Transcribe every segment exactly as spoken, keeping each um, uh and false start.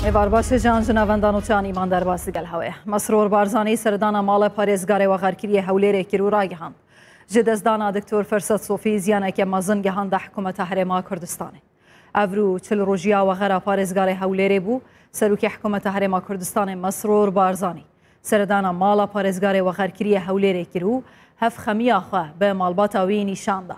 Êvar baş e ji an ji navenda nûçeyan îman derbas digel hewe. Mesrûr Barzanî seredana mala parêzgarê wexerkiriyê Hewlêrê kir û ragihand. Ji destdana Doktor Ferset Sofî ziyaneke mezin gihanda hikûmeta Herêma Kurdistanê. Ev rû çil rojiya wexera parêzgarê Hewlêrê bû, Serokê Hikûmeta Herêma Kurdistanê Mesrûr Barzanî seredana mala parêzgarê wexerkiriyê Hewlêrê kir û hevxemiya xwe bi malbata wî nîşan da.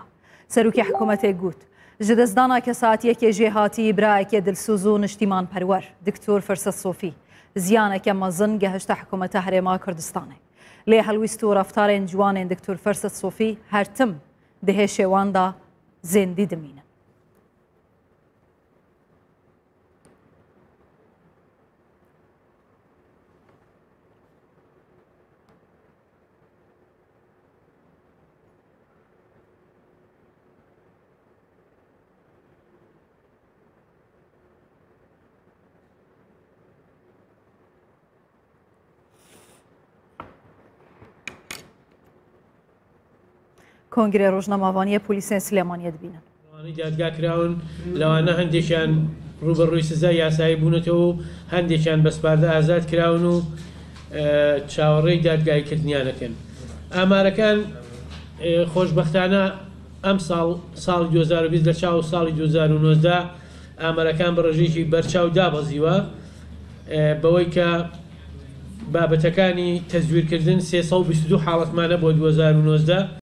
Serokê hikûmetê got, ji destdana kesatiyekê jêhatî birayekê dilsoz û niştîmanperwer, Doktor Ferset Sofî, ziyaneke mezin gehişte hikûmeta Herêma Kurdistanê. Lê helwîst û reftarên ciwanên Doktor Ferset Sofî her tim di hêşê wan de zêndî dimînin. Kongrê Rojnamevaniyê Polîsên Silêmaniyê dibînin. ئەوانەی دادگا کراون، لەوانە هەندێکیان ڕوبەڕووی سزای یاسایی بوونەتەوە و هەندێکیان بە سپاردە ئازاد کراون و، ئە، چاوەڕێی دادگایی کردنیانەکەن. ئامارەکان، ئە، خۆشبەختانە ئەم ساڵ، ساڵی دوو هەزار و بیست لە چاو ساڵی دوو هەزار و نۆزدە، ئامارەکان بە ڕێژەیەکی بەرچاو دابەزیوە، ئە، بەوەی کە بابەتەکانی تەزویرکردن سێ سەد و بیست و دوو حاڵەتمانە بۆ دوو هەزار و نۆزدە.